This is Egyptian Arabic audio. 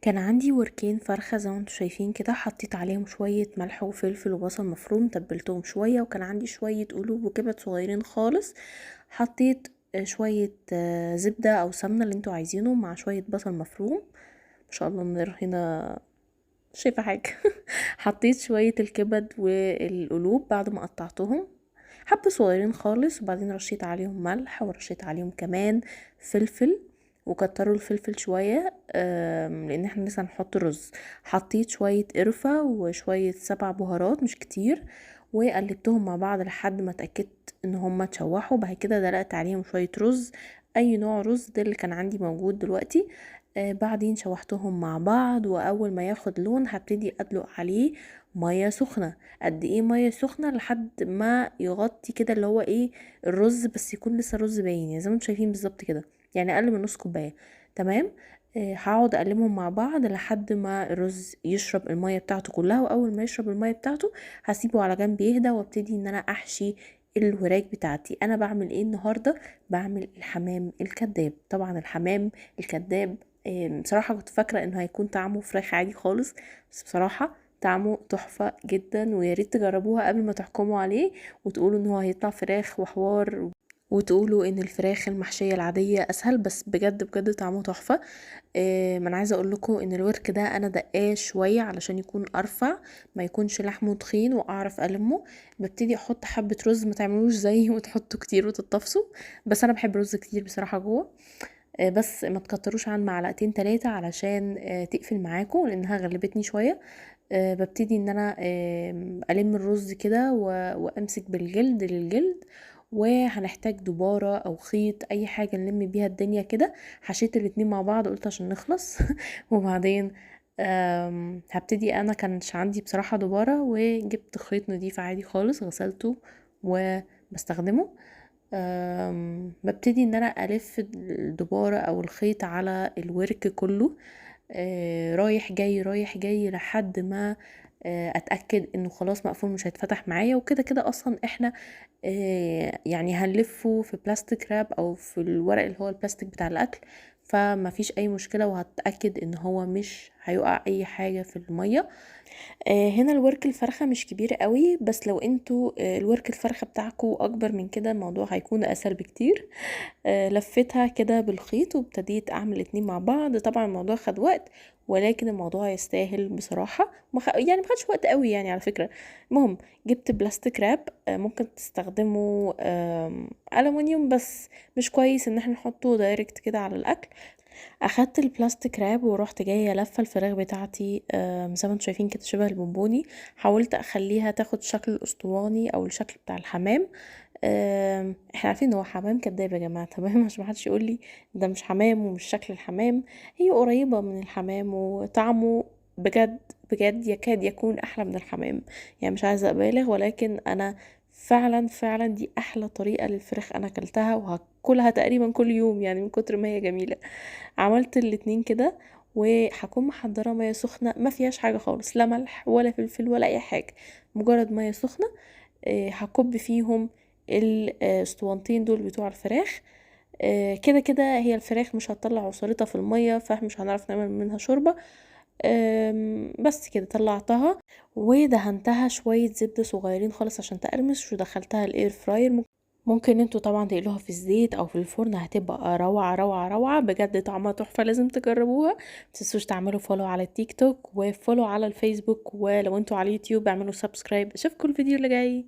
كان عندي وركين فرخة زي ما انتم شايفين كده، حطيت عليهم شوية ملح وفلفل وبصل مفروم، تبلتهم شوية. وكان عندي شوية قلوب وكبد صغيرين خالص، حطيت شوية زبدة او سمنة اللي انتوا عايزينه مع شوية بصل مفروم. ما شاء الله النار هنا مش شايفة حاجة. حطيت شوية الكبد والقلوب بعد ما قطعتهم حبة صغيرين خالص، وبعدين رشيت عليهم ملح ورشيت عليهم كمان فلفل، وكتروا الفلفل شوية، لان احنا لسه هنحط رز. حطيت شوية قرفة وشوية 7 بهارات مش كتير، وقلبتهم مع بعض لحد ما اتأكدت ان هما اتشوحوا. بعد كده دلقت عليهم شوية رز، اي نوع رز ده اللي كان عندي موجود دلوقتي. بعدين شوحتهم مع بعض، واول ما ياخد لون هبتدي ادلق عليه مية سخنة. قد ايه مية سخنة؟ لحد ما يغطي كده اللي هو ايه الرز، بس يكون لسه الرز باين، زي ما انتم شايفين بالظبط كده، يعني اقل من نص كوباية. تمام. هقعد اقلبهم مع بعض لحد ما الرز يشرب المية بتاعته كلها، واول ما يشرب المية بتاعته هسيبه على جنب يهدى، وابتدي ان انا احشي الوراك بتاعتي. انا بعمل ايه النهارده؟ بعمل الحمام الكذاب. طبعا الحمام الكذاب، بصراحة كنت فاكرة انه هيكون طعمه فراخ عادي خالص، بس بصراحة طعمه تحفة جدا، ويا ريت تجربوها قبل ما تحكموا عليه وتقولوا ان هو هيطلع فراخ وحوار، وتقولوا ان الفراخ المحشية العادية اسهل، بس بجد بجد طعمه تحفة. ما انا عايزة اقول لكم ان الورك ده انا دقاه شوية علشان يكون ارفع، ما يكونش لحمه تخين واعرف المه. ببتدي احط حبة رز، ما تعملوش زيي وتحطوا كتير وتتطفسوا، بس انا بحب رز كتير بصراحة جوه. بس ما تكتروش عن معلقتين 3 علشان تقفل معاكم لانها غلبتني شوية. ببتدي ان انا الم الرز كده وامسك بالجلد للجلد، وهنحتاج دبارة او خيط اي حاجة نلم بيها الدنيا كده. حشيت الاتنين مع بعض قلت عشان نخلص. وبعدين هبتدي، انا كانش عندي بصراحة دبارة، وجبت خيط نضيف عادي خالص غسلته وبستخدمه. ببتدي ان انا الف الدبارة او الخيط على الورك كله، رايح جاي رايح جاي لحد ما اتاكد انه خلاص مقفول مش هيتفتح معايا. وكده كده اصلا احنا هنلفه في plastic wrap او في الورق اللي هو البلاستيك بتاع الاكل، فما فيش اي مشكله، وهتاكد ان هو مش هيقع اي حاجه في الميه. هنا الورك الفرخه مش كبير قوي، بس لو انتوا الورك الفرخه بتاعكو اكبر من كده الموضوع هيكون اسهل بكتير. لفيتها كده بالخيط وابتديت اعمل الاتنين مع بعض. طبعا الموضوع خد وقت، ولكن الموضوع يستاهل بصراحة. ما خدش وقت قوي على فكرة. المهم جبت plastic wrap، ممكن تستخدموا ألمونيوم، بس مش كويس ان احنا نحطه direct كده على الاكل. اخدت ال plastic wrap ورحت جايه لفه الفراخ بتاعتي، زي ما انتم شايفين كده شبه البونبوني. حاولت اخليها تاخد شكل الاسطواني او الشكل بتاع الحمام. احنا عارفين ان هو حمام كداب يا جماعه، تمام، عشان ما حدش يقول لي ده مش حمام ومش شكل الحمام. هي قريبه من الحمام وطعمه بجد بجد يكاد يكون احلى من الحمام، مش عايزه ابالغ، ولكن انا فعلا فعلا دي احلى طريقه للفراخ انا اكلتها، وهاكلها تقريبا كل يوم من كتر ما هي جميله. عملت الاتنين كده، وهكون محضره ميه سخنه ما فيهاش حاجه خالص، لا ملح ولا فلفل ولا اي حاجه، مجرد ميه سخنه. هكب فيهم الاسطوانتين دول بتوع الفراخ. كده كده هي الفراخ مش هتطلع عصارتها في الميه، فاحنا مش هنعرف نعمل منها شوربه. بس كده طلعتها ودهنتها شويه زبده صغيرين خالص عشان تقرمش، ودخلتها الاير فراير. ممكن انتوا طبعا تقلوها في الزيت او في الفرن، هتبقى روعه روعه روعه بجد، طعمها تحفه، لازم تجربوها. متنسوش تعملوا follow على التيك توك و follow على الفيسبوك، ولو انتوا على اليوتيوب اعملوا subscribe. اشوفكم الفيديو اللي جاي.